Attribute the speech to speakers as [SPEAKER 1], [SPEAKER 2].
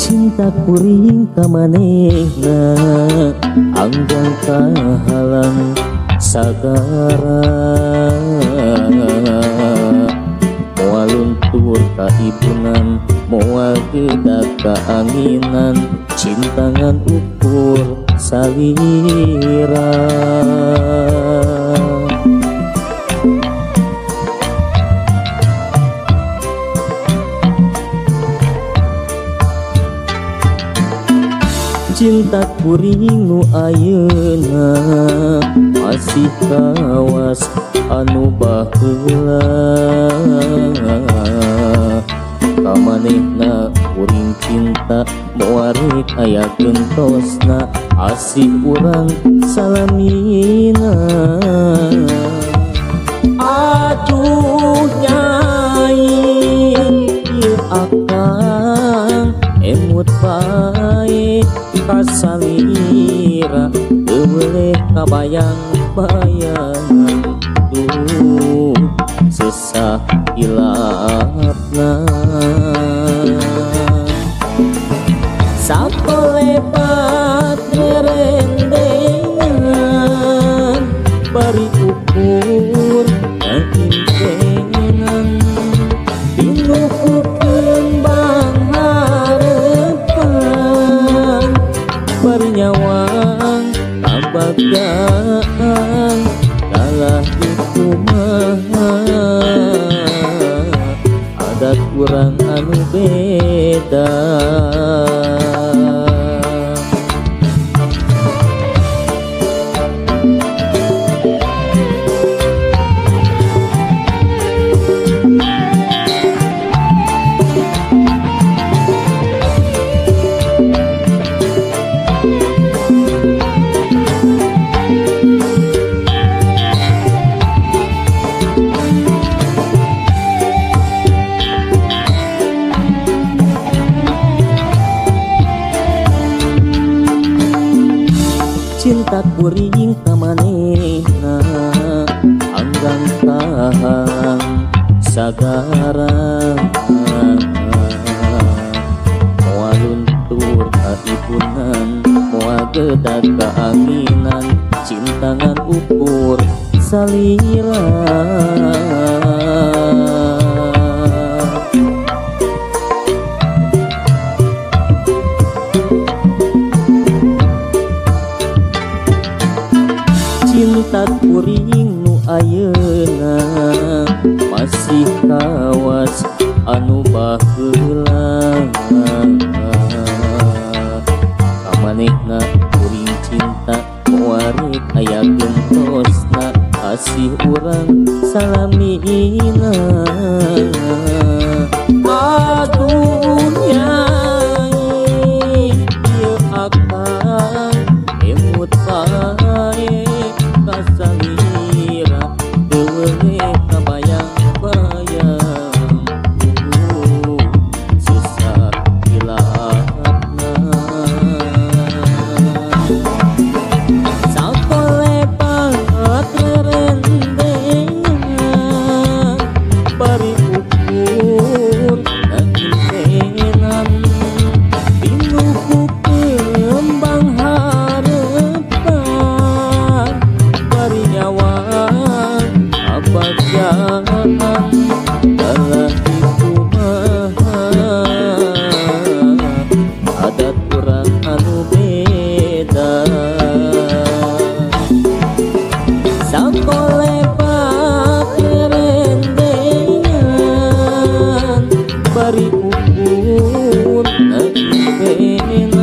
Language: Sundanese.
[SPEAKER 1] Cinta kuring ka manehna anggang kahalang sagara, moal luntur ka ibunan, moal gedak ka anginan, cinta ngan ukur salira. Cinta kuring nu ayeuna masih kawas anu baheula, ka manehna kuring cinta moal rek aya gentosna, asih urang salamina. Aduh nyai ieu akang emut bae kasalira, teu beuleh kabayang-bayang duh sesah hilapna. Sakolepat rerendengan bari ukur impenan, pinuh ku kembang harepan bari nyawang kabagjaan kalah dikumaha adat urang anu beda. Cinta kuring ka manehna anggang kahalang sagara, moal luntur ka ibunan, moal gedag ka anginan, cinta ngan ukur salira. Cinta kuring nu ayeuna masih kawas anu baheula, ka manehna kuring cinta moal rek aya gentosna, asih urang salamina. Aduh nyai ieu akang emut bae kasalira, teu beuleh kabayang-bayang susah hilapna. Sakolepat rerendengan bari ukur impenan, pinuh ku kembang harepan bari nyawang kabagjaan kalah dikumaha adat urang anu beda. Sakolepat rerendengan bari ukur impenan,